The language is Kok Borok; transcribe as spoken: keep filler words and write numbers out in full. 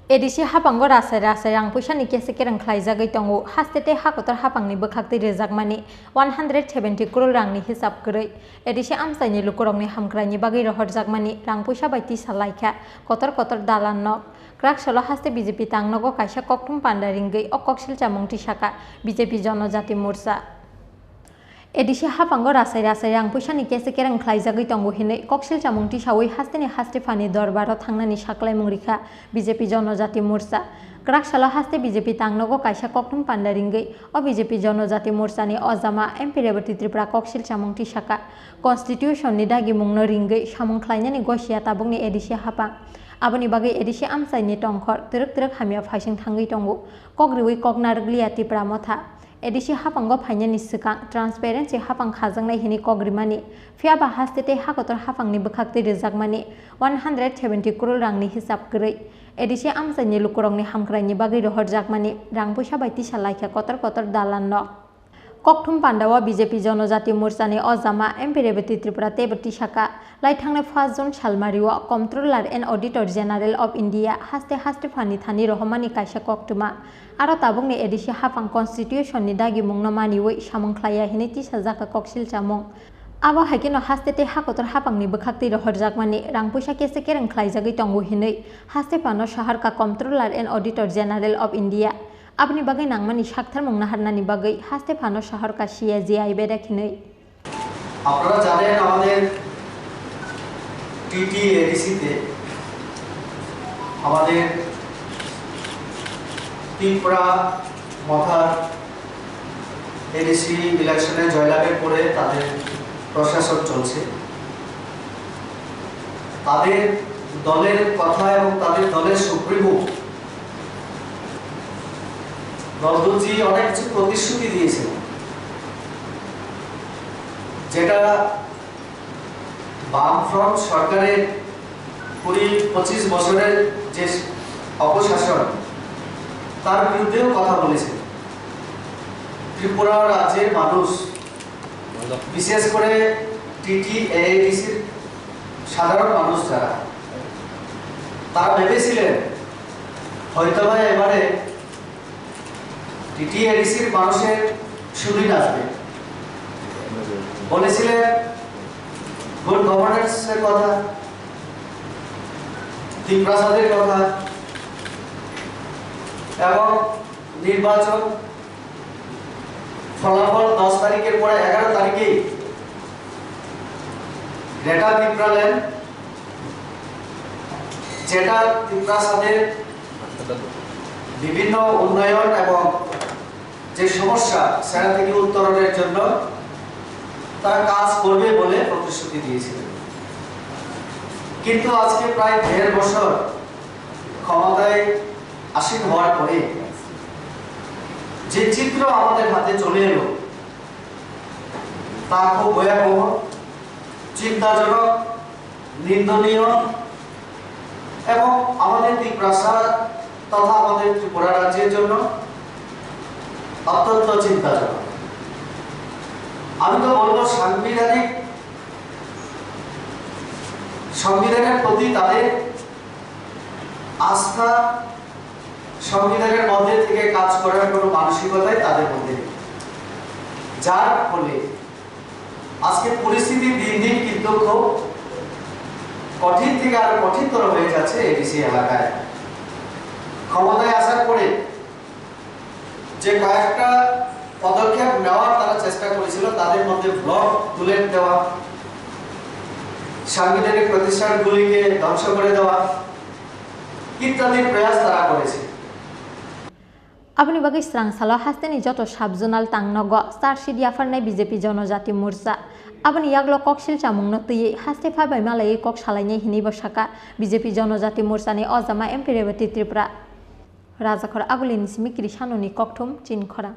A D C haphango rasai rasai rang puisani kese kereng khlaijagwi tongo. Haste tei hakotor haphangni bwkhaktwi rwjakmani one hundred seventy crore rangni hisab kwrwi. A D C amchaini lukurokni hamkraini bagwi rohorjakmani rang puisa bai tisa laikha kotor kotor dalan nok. Kwraksalo haste B J P tangnogo kaisa kokthum panda ringwi o koksil chamung tisaka B J P Jonojati Morcha. A D C haphango rasai rasai rang puisani kese kereng khlaijagwi tongo hinwi koksil chamung tisawi hasteni haste phani dorbaro thangnani saklaimung rikha B J P Jonojati Morcha. Kwraksalo haste B J P tangnogo kaisa kokthum panda ringwi o B J P Jonojati Morchani ojama M P Rebati Tripura koksil chamung tisaka. Constitution ni dagimungno ringwi samung khlainani gosia tabukni A D C haphang. Aboni bagwi A D C amchaini tongkhor twrwk twrwk hamya phaising thangwi tongo. Kok riwi kok narwkliya Tipra Motha. A D C haphango phainani swkang transparency haphang khajaknai hwnwi kok rimani, phiya ba haste tei hakotor haphangni bwkhaktwi rwjakmani one hundred seventy crore rangni hisab kwrwi. A D C amchaini lukurokni hamkraini bagwi rohorjakmani rang puisa bai tisa laikha kotor kotor dalan nok. Kokthum pandao B J P Jonojati Morchani ojama M P Rebati Tripura teibo tisaka, lai thangnai first June salmario Comptroller and Auditor General of India haste haste phani thani rohormani kaisa koktwma. Aro tabukni A D C haphang constitution ni dagimungno maniwi samung khlaiya hinwi tisajak koksil chamung. Abo hai kheno haste tei hakotor haphangni bwkhaktwi rohorjakmani rang puisa kese kereng khlaijagwi tongo hinwi haste phano saharka Comptroller and Auditor General of India. Aboni bagwi nangmani saktharmung naharnani bagwi haste phano saharka C A G I bedek hinwi. আপনারা জানেন, আমাদের টিটিএডিসিতে আমাদের তিপ্রা মথার এডিসি ইলেকশনে জয়লাভের পরে তাদের প্রশাসন চলছে। তাদের দলের কথা এবং তাদের দলের সুপ্রিমো প্রদ্যুৎজি অনেক কিছু প্রতিশ্রুতি দিয়েছিলেন, যেটা বামফ্রন্ট সরকারের কুড়ি পঁচিশ বছরের যে অপশাসন, তার বিরুদ্ধেও কথা বলেছিলেন। ত্রিপুরা রাজ্যের মানুষ, বিশেষ করে টিটিএডিসির সাধারণ মানুষ যারা, তারা ভেবেছিলেন হয়তোবা এবারে টিটিএডিসির মানুষের সুদিন আসবে। বলেছিলেন গুড গভর্নেন্সের কথা, তিপ্রাসাদের কথা এবং নির্বাচন ফলাফল দশ তারিখের পরে এগারো তারিখেই গ্রেটার তিপ্রাল্যান্ড, যেটা তিপ্রাসাদের বিভিন্ন উন্নয়ন এবং যে সমস্যা সেটা থেকে উত্তরণের জন্য তারা কাজ করবে বলে প্রতিশ্রুতি দিয়েছিলেন। কিন্তু আজকে প্রায় দেড় বছর ক্ষমতায় আসীন হওয়ার পরে যে চিত্র আমাদের হাতে চলে এলো, তা খুব ভয়াবহ, চিন্তাজনক, নিন্দনীয় এবং আমাদের তিপ্রাসা তথা আমাদের ত্রিপুরা রাজ্যের জন্য অত্যন্ত চিন্তাজনক। আমি তো বলবো, সাংবিধানিক, সংবিধানের প্রতি তাদের আস্থা, সংবিধানের মধ্যে থেকে কাজ করার কোনো মানসিকতাই তাদের মধ্যে নেই, যার ফলে আজকে পরিস্থিতি দিন দিন কিন্তু খুব কঠিন থেকে আরো কঠিনতর হয়ে যাচ্ছে এডিসি এলাকায়। ক্ষমতায় আসার পরে যে কয়েকটা পদক্ষেপ নেওয়ার তারা চেষ্টা করেছিল, তাদের মধ্যে ব্লক তুলে দেওয়া, সাংবিধানিক প্রতিষ্ঠানগুলিকে ধ্বংস করে দেওয়া ইত্যাদি প্রয়াস তারা করেছে। Aboni bagwi swrang salo hasteni joto sub-zonal tangnogo charge sheet yapharnai B J P Jonojati Morcha. Aboni yaglo koksil chamungno twiwi haste phaibai malaiwi kok salainai hinwibo saka B J P Jonojati Morchani ojama M P Rebati Tripura. Rajakhor Agulini simi Krisanoni kokthum Chinkhorang.